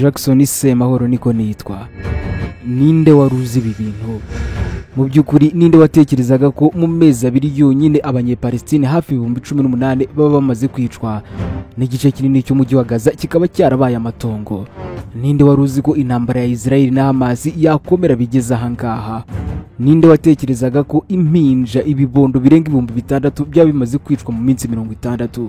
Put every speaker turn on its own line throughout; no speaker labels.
Jackson Semahoro niko nitwa. Ninde wari uzi ibi bintu? Mu by'ukuri ninde watekerezaga ko mu mezi abiri yonyine Abanyepalestine hafi 18,000 baba bamaze kwicwa, n'igice kinini cy'umujyi wa Gaza kikaba cyarabaye amatongo? Ninde wari uzi ko intambara ya Israel na Hamas yakomera bigeze aha ngaha? Ninde watekerezaga ko impinja ibibondo birenga 6,000 byaba bimaze kwicwa mu minsi 60?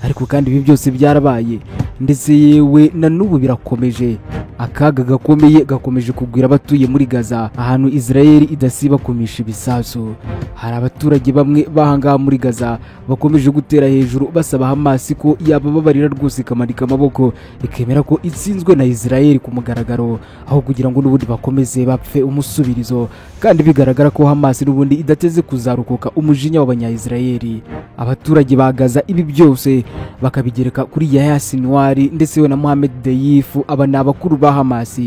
Ariko kandi ibi byose byarabaye, ndetse yewe na n'ubu birakomeje. Akaga gakomeye gakomeje kugwira abatuye muri Gaza, ahantu Israel idasiba kumisha ibisasu. Hari abaturage bamwe bahangaha muri Gaza bakomeje gutera hejuru basaba Hamas ko yabababarira rwose ikamanika amaboko ikemera ko itsinzwe na Israel ku mugaragaro, aho kugira ngo n'ubundi bakomeze bapfe umusubirizo, kandi bigaragara ko Hamas n'ubundi idateze kuzarukoka umujinya w'Abanya-Israeli. Abaturage ba Gaza ibi byose bakabigereka kuri Yahya Sinwar ndetse we na Mohammed Deif, aba ni abakuru ba Hamas,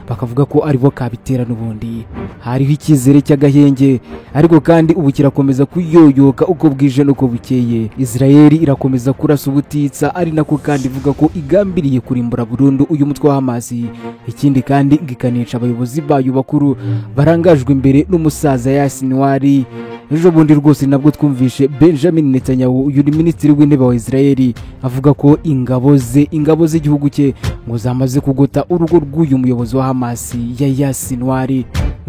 bakavuga ko aribo kabitera n'ubundi. Hariho icyizere cy'agahenge, ariko kandi ubu kirakomeza kuyoyoka uko bwije n'uko bukeye. Israel irakomeza kurasa ubutitsa, ari nako kandi ivuga ko igambiriye kurimbura burundu uyu mutwe wa Hamas. Ikindi kandi ngikanica abayobozi bayo bakuru barangajwe imbere n'umusaza Yahya Sinwar. Ejo bundi rwose nabwo twumvishe Benjamin Netanyahu, uyu ni minisitiri w'intebe wa Israel, avuga ko ingabo z'igihugu cye ngo zamaze kugota urugo rw'uyu muyobozi wa Hamas Yahya Sinwar. Ni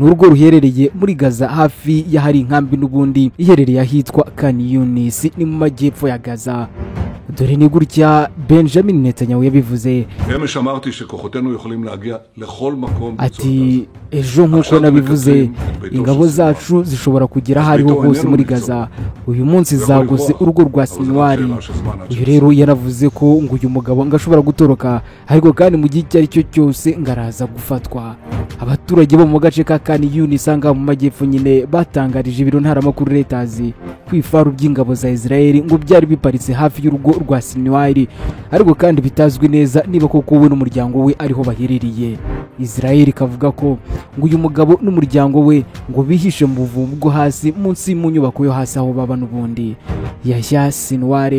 urugo ruherereye muri Gaza hafi y'ahari inkambi n'ubundi iherereye ahitwa Khan Yunis, ni mu majyepfo ya Gaza. Dore ni gutya Benjamin Netanyahu yabivuze. Ati ejo nk'uko nabivuze, ingabo zacu zishobora kugera aho ariho hose muri Gaza. Uyu munsi zagose urugo rwa Sinwar. Uyu rero yaravuze ko ngo uyu mugabo ngo ashobora gutoroka, ariko kandi mu gihe icyo ari cyo cyose ngaraza gufatwa. Abaturage bo mu gace ka Khan Yunis anga mu majyepfo nyine batangarije ibiro ntaramakuru Reuters ko ifaru by'ingabo za Israel ngo byari biparitse hafi y'urugo rwa Sinwar, ariko kandi bitazwi neza niba koko we n'umuryango we ariho baherereye. Israel ikavuga ko ngo uyu mugabo n'umuryango we ngo bihishe mu buvumo bwo hasi munsi mu nyubako yo hasi aho baba n'ubundi. Yahya Sinwar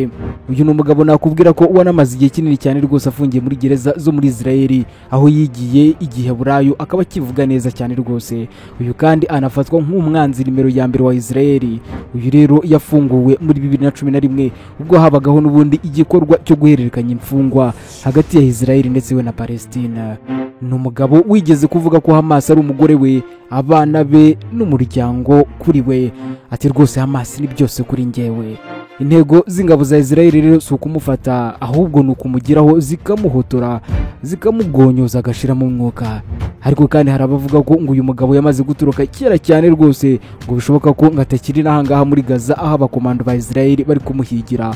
uyu ni umugabo nakubwira ko wanamaze igihe kinini cyane rwose afungiye muri gereza zo muri Israel, aho yigiye igihe burayo akaba akivuga neza cyane rwose. Uyu kandi anafatwa nk'umwanzi nimero ya mbere wa Israel. Uyu rero yafunguwe muri 2011 ubwo habagaho n'ubundi igikorwa cyo guhererekanya imfungwa hagati ya Israel ndetse we na Palestina. Ni umugabo wigeze kuvuga ko Hamas ari umugore we, abana be n'umuryango kuri we. Ati rwose Hamas ni byose kuri njyewe. Intego z'ingabo za Israel rero si ukumufata, ahubwo ni ukumugiraho zikamuhotora, zikamugonyoza agashira mu mwuka. Ariko kandi hari abavuga ko ngo uyu mugabo yamaze gutoroka kera cyane rwose, ngo bishoboka ko ngatakiri n'ahangaha muri Gaza aho abakomando ba Israel bari kumuhigira.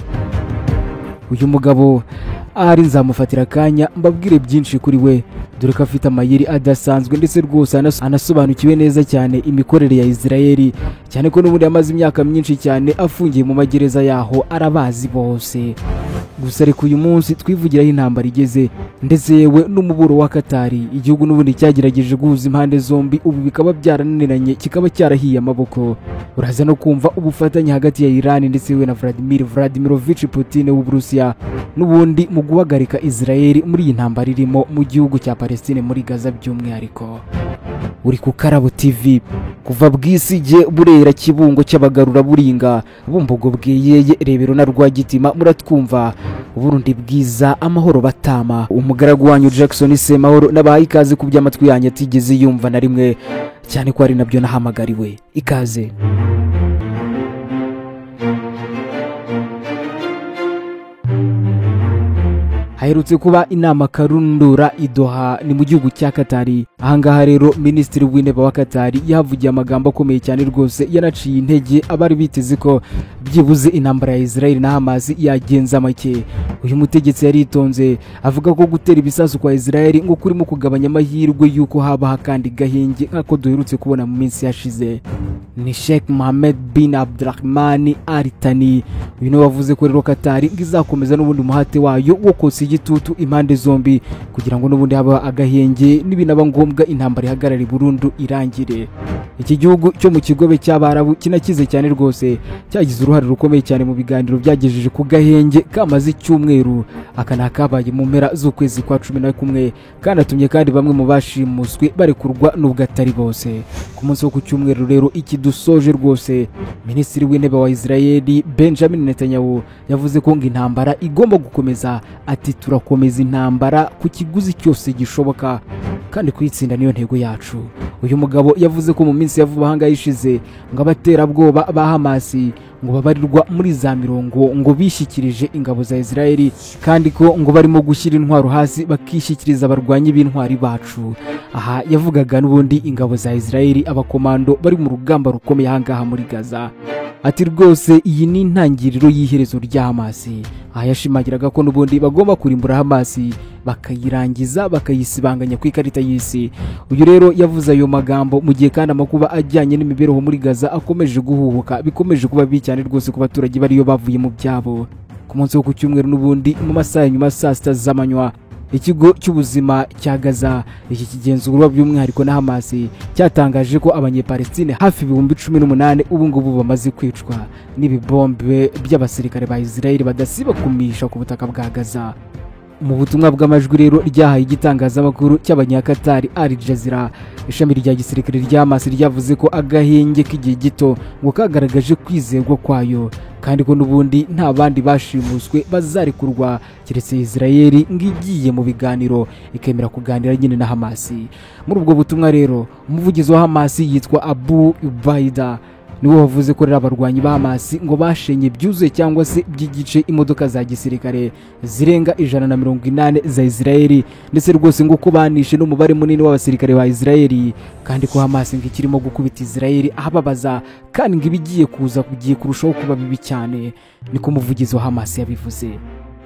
Uyu mugabo ahari nzamufatira akanya mbabwire byinshi kuri we, dore ko afite amayeri adasanzwe ndetse rwose anasobanukiwe neza cyane imikorere ya Israel, cyane ko n'ubundi yamaze imyaka myinshi cyane afungiye mu magereza yaho, arabazi bose. Gusa ariko uyu munsi twivugiraho intambara igeze, ndetse yewe n'umuburo wa Katari, igihugu n'ubundi cyagerageje guhuza impande zombi, ubu bikaba byarananiranye, kikaba cyarahiye amaboko. Uraza no kumva ubufatanye hagati ya Iran ndetse we na Vladimir Vladimirovich Putin w'Uburusiya n'ubundi mu guhagarika Israel muri iyi ntambara irimo mu gihugu cya Palestine muri Gaza by'umwihariko. Uri ku Karabo TV. Kuva bwisige burera Kibungo cy'abagarura buringa Bumbogo bweyeye Rebero na Rwagitima, muratwumva Burundi bwiza amahoro batama. Umugaragu wanyu Jackson Semahoro nabahaye ikaze ku by'amatwi yanyu atigeze yumva na rimwe, cyane ko ari nabyo nahamagariwe. Ikaze. Haherutse kuba inama karundura i Doha ni mu gihugu cya Katari. Ahangaha rero minisitiri w'intebe wa Katari yahavugiye amagambo akomeye cyane rwose, yanaciye intege abari biteze ko byibuze intambara ya Israel na Hamas yagenza make. Uyu mutegetsi yaritonze avuga ko gutera ibisasu kwa Israel ngo kurimo kugabanya amahirwe y'uko habaho akandi gahenge nk'ako duherutse kubona mu minsi yashize. Ni Sheikh Mohammed bin Abdurrahman Al Thani, uyu niwe wavuze ko rero Katari ngo izakomeza n'ubundi muhate wayo wo kotsa igitutu impande zombi kugira ngo n'ubundi haba agahenge, nibinaba ngombwa intambara ihagarare burundu irangire. Iki gihugu cyo mu kigobe cy'Abarabu kinakize cyane rwose, cyagize uruhare rukomeye cyane mu biganiro byagejeje ku gahenge kamaze icyumweru. Aka ni akabaye mu mpera z'ukwezi kwa 11, kanatumye kandi bamwe mu bashimuswe barekurwa nubwo atari bose. Ku munsi wo ku cyumweru rero iki dusoje rwose, Minisitiri w'Intebe wa Israel Benjamin Netanyahu yavuze ko ngo intambara igomba gukomeza. Ati turakomeza intambara ku kiguzi cyose gishoboka, kandi kuyitsinda niyo ntego yacu. Uyu mugabo yavuze ko mu minsi ya vuba ahangaha ishize ngo abaterabwoba ba Hamasi ngo babarirwa muri za mirongo ngo bishyikirije ingabo za Israel, kandi ko ngo barimo gushyira intwaro hasi bakishyikiriza abarwanyi b'intwari bacu. Aha yavugaga n'ubundi ingabo za Israel, abakomando bari mu rugamba rukomeye ahangaha muri Gaza. Ati rwose iyi ni intangiriro y'iherezo rya Hamasi. Aha yashimagiraga ko n'ubundi bagomba kurimbura Hamasi bakayirangiza, bakayisibanganya ku ikarita y'isi. Uyu rero yavuze ayo magambo mu gihe kandi amakuba ajyanye n'imibereho muri Gaza akomeje guhuhuka, bikomeje kuba bibi cyane rwose ku baturage bariyo bavuye mu byabo. Ku munsi wo ku cyumweru n'ubundi mu masaha ya nyuma saa 6 z'amanywa, ikigo cy'ubuzima cya Gaza iki kigenzurwa by'umwihariko na Hamasi cyatangaje ko Abanyepalestine hafi 18,000 ubu ngubu bamaze kwicwa n'ibibombe by'abasirikare ba Israel badasiba kumisha ku butaka bwa Gaza. Mu butumwa bw'amajwi rero ryahaye igitangazamakuru cy'Abanyakatari Al Jazeera, ishami rya gisirikare rya Hamas ryavuze ko agahenge k'igihe gito ngo kagaragaje kwizerwa kwayo, kandi ko n'ubundi nta bandi bashimuswe bazarekurwa keretse Israel ngo igiye mu biganiro ikemera kuganira nyine na Hamas. Muri ubwo butumwa rero umuvugizi wa Hamas yitwa Abu Ubaida niwe wavuze ko rero abarwanyi ba Hamas ngo bashenye byuzuye cyangwa se by'igice imodoka za gisirikare zirenga 180 za Israel, ndetse rwose ngo ko banishe n'umubare munini w'abasirikare ba Israel, kandi ko Hamas ngo ikirimo gukubita Israel ahababaza, kandi ngo ibigiye kuza kugiye kurushaho kuba bibi cyane, niko umuvugizi wa Hamas yabivuze.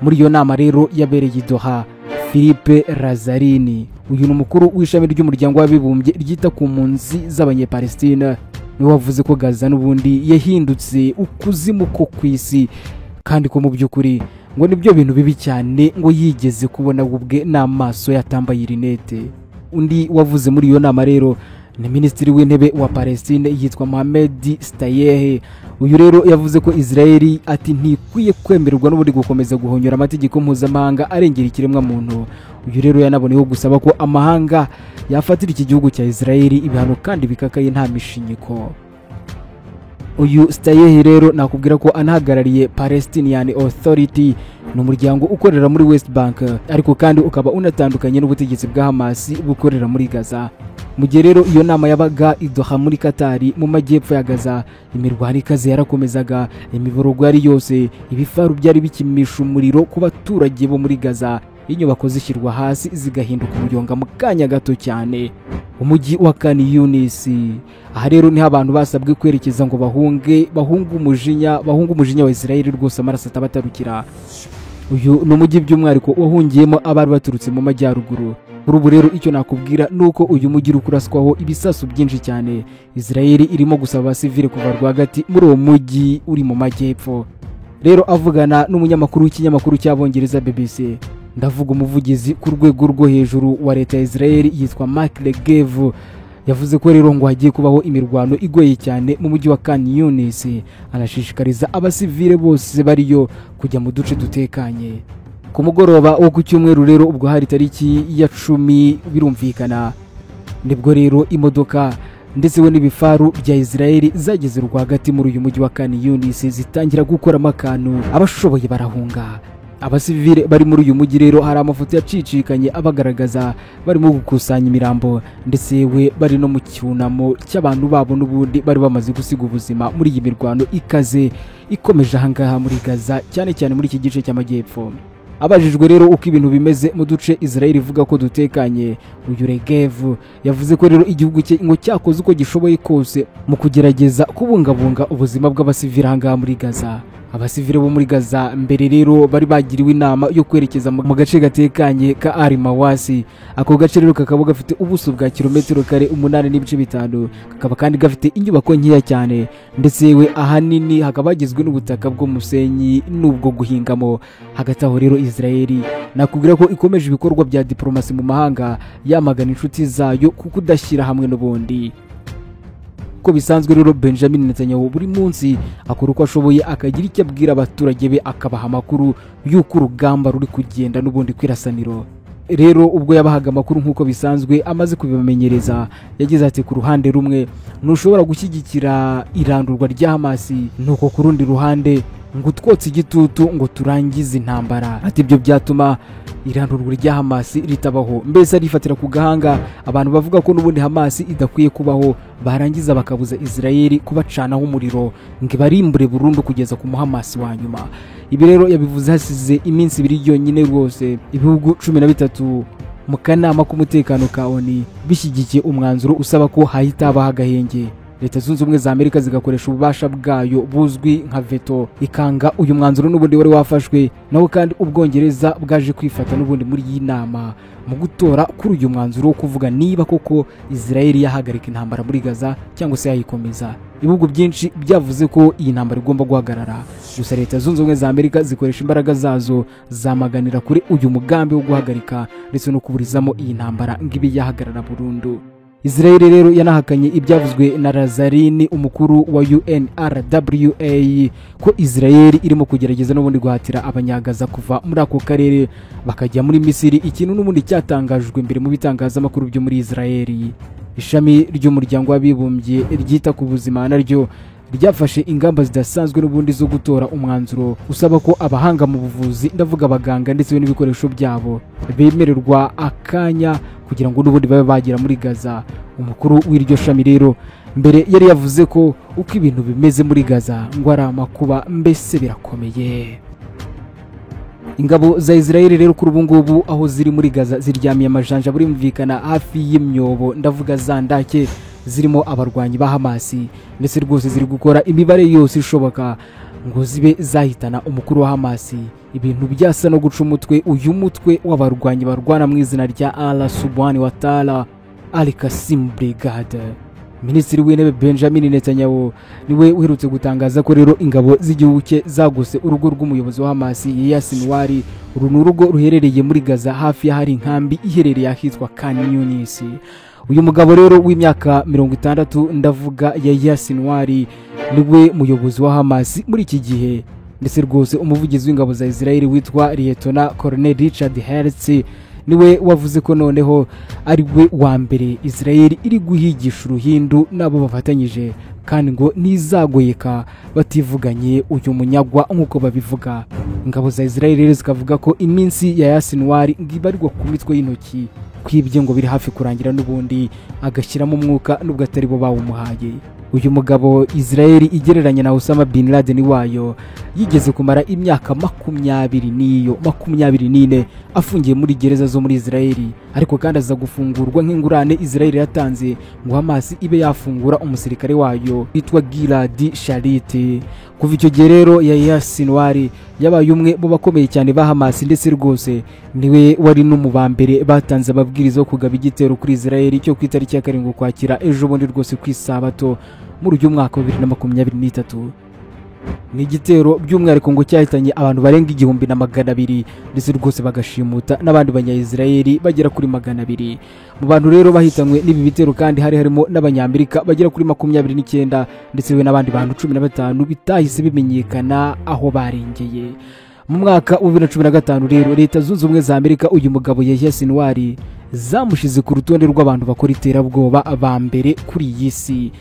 Muri iyo nama rero yabereye i Doha, Philippe Lazzarini, uyu ni umukuru w'ishami ry'umuryango w'abibumbye ryita ku mpunzi z'Abanyepalestine, niwe wavuze ko Gaza n'ubundi yahindutse ukuzimu ko ku isi, kandi ko mu by'ukuri ngo nibyo bintu bibi cyane ngo yigeze kubona ubwe n'amaso yatambaye rinete. Undi wavuze muri iyo nama rero ni Minisitiri w'Intebe wa Palestine yitwa Mohamed Stayehe. Uyu rero yavuze ko Israel ati ntikwiye kwemererwa n'ubundi gukomeza guhonyora amategeko mpuzamahanga arengera ikiremwa muntu. Uyu rero yanaboneyeho gusaba ko amahanga yafatira iki gihugu cya Israel ibihano kandi bikakaye nta mishinyiko. Uyu Stayehe rero nakubwira ko anahagarariye Palestinian Authority, ni umuryango ukorera muri West Bank, ariko kandi ukaba unatandukanye n'ubutegetsi bwa Hamas bukorera muri Gaza. Mu gihe rero iyo nama yabaga i Doha muri Katari mu majyepfo ya Gaza, imirwano ikaze yarakomezaga, imiborogo yari yose, ibifaru byari bikimisha umuriro ku baturage bo muri Gaza, inyubako zishyirwa hasi zigahinduka umuyonga mu kanya gato cyane. Umujyi wa Khan Yunis, aha rero niho abantu basabwe kwerekeza ngo bahunge umujinya wa Israel rwose amaraso atabatarukira. Uyu ni umujyi by'umwihariko wahungiyemo abari baturutse mu majyaruguru. Kuri ubu rero icyo nakubwira nuko uyu mujyi uri kuraswaho ibisasu byinshi cyane. Israel irimo gusaba abasivile kuva rwagati muri uwo mujyi uri mu majyepfo. Rero avugana n'umunyamakuru w'ikinyamakuru cy'Abongereza BBC, ndavuga umuvugizi ku rwego rwo hejuru wa leta ya Israel yitwa Mark Regev, yavuze ko rero ngo hagiye kubaho imirwano igoye cyane mu mujyi wa Khan Yunis, anashishikariza abasivile bose bariyo kujya mu duce dutekanye. Ku mugoroba wo ku cyumweru rero ubwo hari tariki ya 10 birumvikana, nibwo rero imodoka ndetse we n'ibifaru bya Israel zageze rwagati muri uyu mujyi wa Khan Yunis zitangira gukoramo akantu, abashoboye barahunga. Abasivile bari muri uyu mujyi rero hari amafoto yacicikanye abagaragaza barimo gukusanya imirambo, ndetse we bari no mu cyunamo cy'abantu babo n'ubundi bari bamaze gusiga ubuzima muri iyi mirwano ikaze ikomeje ahangaha muri Gaza, cyane cyane muri iki gice cy'amajyepfo. Abajijwe rero uko ibintu bimeze mu duce Israel ivuga ko dutekanye, uyu Regev yavuze ko rero igihugu cye ngo cyakoze uko gishoboye kose mu kugerageza kubungabunga ubuzima bw'abasivile ahangaha muri Gaza. Abasivile bo muri Gaza mbere rero bari bagiriwe inama yo kwerekeza mu gace gatekanye ka Al Mawasi. Ako gace rero kakaba gafite ubuso bwa kilometero kare 8.5, kakaba kandi gafite inyubako nkeya cyane, ndetse yewe ahanini hakaba hagizwe n'ubutaka bw'umusenyi n'ubwo guhingamo. Hagati aho rero Israeli nakubwira ko ikomeje ibikorwa bya diplomasi mu mahanga, yamagana inshuti zayo kuko udashyira hamwe n'ubundi. Uko bisanzwe rero Benjamin Netanyahu buri munsi akora uko ashoboye akagira icyo abwira abaturage be, akabaha amakuru y'uko urugamba ruri kugenda n'ubundi kwirasaniro. Rero ubwo yabahaga amakuru nk'uko bisanzwe amaze kubibamenyereza, yagize ati: ku ruhande rumwe ntushobora gushyigikira irandurwa rya Hamas, nuko ku rundi ruhande ngo utwotse igitutu ngo turangize intambara. Ati ibyo byatuma irandurwa rya Hamas ritabaho. Mbese arifatira ku gahanga abantu bavuga ko n'ubundi Hamas idakwiye kubaho, barangiza bakabuza Israeli kubacanaho umuriro ngo ibarimbure burundu kugeza ku muhamasi wa nyuma. Ibi rero yabivuze hasize iminsi 2 yonyine rwose ibihugu 13 mu kanama k'umutekano ka ONU bishyigikiye umwanzuro usaba ko hahita habaho agahenge, Leta Zunze Ubumwe za Amerika zigakoresha ububasha bwayo buzwi nka veto ikanga uyu mwanzuro n'ubundi wari wafashwe. Naho kandi Ubwongereza bwaje kwifata n'ubundi muri iyi nama mu gutora kuri uyu mwanzuro wo kuvuga niba koko Israel yahagarika intambara muri Gaza cyangwa se yayikomeza. Ibihugu byinshi byavuze ko iyi ntambara igomba guhagarara, gusa Leta Zunze Ubumwe za Amerika zikoresha imbaraga zazo zamaganira kuri uyu mugambi wo guhagarika ndetse no kuburizamo iyi ntambara ngo ibe yahagarara burundu. Israel rero yanahakanye ibyavuzwe na Lazarini, umukuru wa UNRWA, ko Israel irimo kugerageza n'ubundi guhatira abanyagaza kuva muri ako karere bakajya muri Misiri, ikintu n'ubundi cyatangajwe mbere mu bitangazamakuru byo muri Israel. Ishami ry'umuryango w'abibumbye ryita ku buzima naryo ryafashe ingamba zidasanzwe n'ubundi zo gutora umwanzuro usaba ko abahanga mu buvuzi, ndavuga abaganga ndetse n'ibikoresho byabo, bemererwa akanya kugira ngo n'ubundi babe bagera muri Gaza. Umukuru w'iryo shami rero mbere yari yavuze ko uko ibintu bimeze muri Gaza ngo ari amakuba, mbese birakomeye. Ingabo za Israel rero kuri ubu ngubu aho ziri muri Gaza ziryamiye amajanja burimvikana hafi y'imyobo, ndavuga za ndake zirimo abarwanyi ba Hamas, ndetse rwose ziri gukora imibare yose ishoboka ngo zibe zahitana umukuru wa Hamas. Ibintu byasa no guca umutwe uyu mutwe w'abarwanyi barwana mu izina rya Allah Subhanahu wa Ta'ala, Al Qasim Brigade. Minisitiri w'Intebe Benjamin Netanyahu niwe uherutse gutangaza ko rero ingabo z'igihugu cye zagose urugo rw'umuyobozi wa Hamas Yahya Sinwar. Uru ni urugo ruherereye muri Gaza hafi y'ahari inkambi iherereye ahitwa Khan Yunis. Uyu mugabo rero w'imyaka 60, ndavuga Yahya Sinwar, niwe muyobozi wa Hamas muri iki gihe. Ndetse rwose umuvugizi w'ingabo za Israel witwa Lieutenant Colonel Richard Hertz niwe wavuze ko noneho ari we wa mbere Israel iri guhigisha uruhindu nabo bafatanyije, kandi ngo nizagoyeka bativuganye uyu munyagwa nk'uko babivuga. Ingabo za Israel rero zikavuga ko iminsi ya Sinwar ngo ibarirwa ku mitwe y'intoki, kwibye ngo biri hafi kurangira n'ubundi agashyiramo umwuka nubwo atari bo bawumuhaye. Uyu mugabo Israel igereranya na Osama bin Laden wayo yigeze kumara imyaka 24 afungiye muri gereza zo muri Israel, ariko kandi aza gufungurwa nk'ingurane Israel yatanze ngo Hamas ibe yafungura umusirikare wayo witwa Gilad Shalit. Kuva icyo gihe rero Yahya Sinwar yabaye umwe mu bakomeye cyane ba Hamas, ndetse rwose niwe wari n'umubambere batanze ababwiriza yo kugaba igitero kuri Israel cyo ku itariki ya 7 Ukwakira ejo bundi rwose ku isabato muri uyu mwaka wa 2023. Ni igitero by'umwihariko ngo cyahitanye abantu barenga 1200, ndetse rwose bagashimuta n'abandi banya-Israeli bagera kuri 200. Mu bantu rero bahitanywe n'ibi bitero kandi hari harimo n'abanyamerika bagera kuri 29, ndetse we n'abandi bantu 15 bitahise bimenyekana aho barengeye. Mu mwaka wa 2015 rero Leta Zunze Ubumwe za Amerika uyu mugabo Yahya Sinwar zamushize ku rutonde rw'abantu bakora iterabwoba ba mbere kuri iyi si.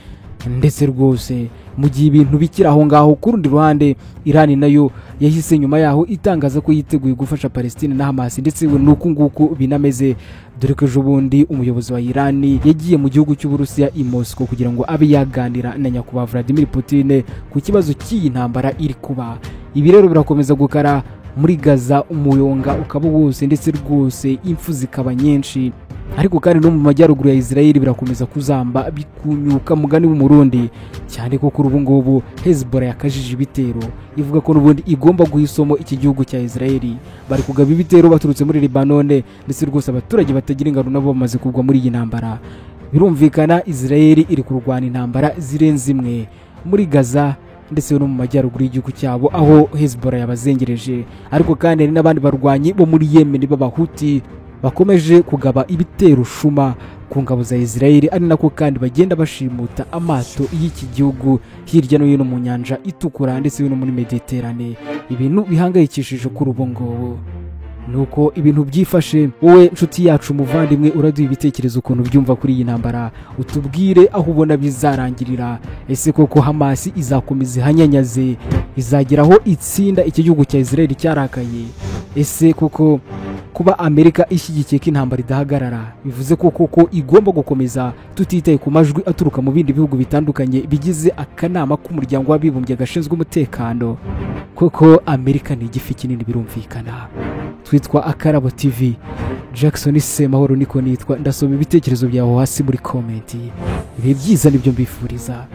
Ndetse rwose mu gihe ibintu bikiri aho ngaho, ku rundi ruhande Iran nayo yahise nyuma yaho itangaza ko yiteguye gufasha Palestine na Hamas, ndetse nuko nguko binameze, dore ko ejo bundi umuyobozi wa Iran yagiye mu gihugu cy'Uburusiya i Moscow kugira ngo abe yaganira na nyakubahwa Vladimir Putin ku kibazo cy'iyi ntambara iri kuba. Ibi rero birakomeza gukara muri Gaza, umuyonga ukaba wose, ndetse rwose impfu zikaba nyinshi. Ariko kandi no mu majyaruguru ya Israel birakomeza kuzamba bikunyuka mugani w'Umurundi, cyane ko kuri ubu ngubu Hezbollah yakajije ibitero, ivuga ko n'ubundi igomba guha isomo iki gihugu cya Israel. Bari kugaba ibitero baturutse muri Libanone, ndetse rwose abaturage batagira ingano nabo bamaze kugwa muri iyi ntambara. Birumvikana Israel iri kurwana intambara zirenze imwe muri Gaza ndetse no mu majyaruguru y'igihugu cyabo aho Hezbollah yabazengereje. Ariko kandi hari n'abandi barwanyi bo muri Yemen b'Abahuti bakomeje kugaba ibitero shuma ku ngabo za Israel, ari nako kandi bagenda bashimuta amato y'iki gihugu hirya no hino mu nyanja itukura ndetse no muri Mediterane. Ibintu bihangayikishije kuri ubu ngubu nuko ibintu byifashe. Wowe nshuti yacu muvandimwe, uraduha ibitekerezo ukuntu byumva kuri iyi ntambara, utubwire aho ubona bizarangirira. Ese koko Hamas izakomeza ihanyanyaze, izageraho itsinda iki gihugu cya Israel cyarakaye? Ese koko kuba Amerika ishyigikiye ko intambara idahagarara bivuze ko koko igomba gukomeza, tutitaye ku majwi aturuka mu bindi bihugu bitandukanye bigize akanama k'umuryango w'abibumbye gashinzwe umutekano? Koko Amerika ni igifi kinini birumvikana. Twitwa Akarabo TV, Jackson Semahoro niko nitwa. Ndasoma ibitekerezo byawe hasi muri comment. Ibihe byiza nibyo mbifuriza.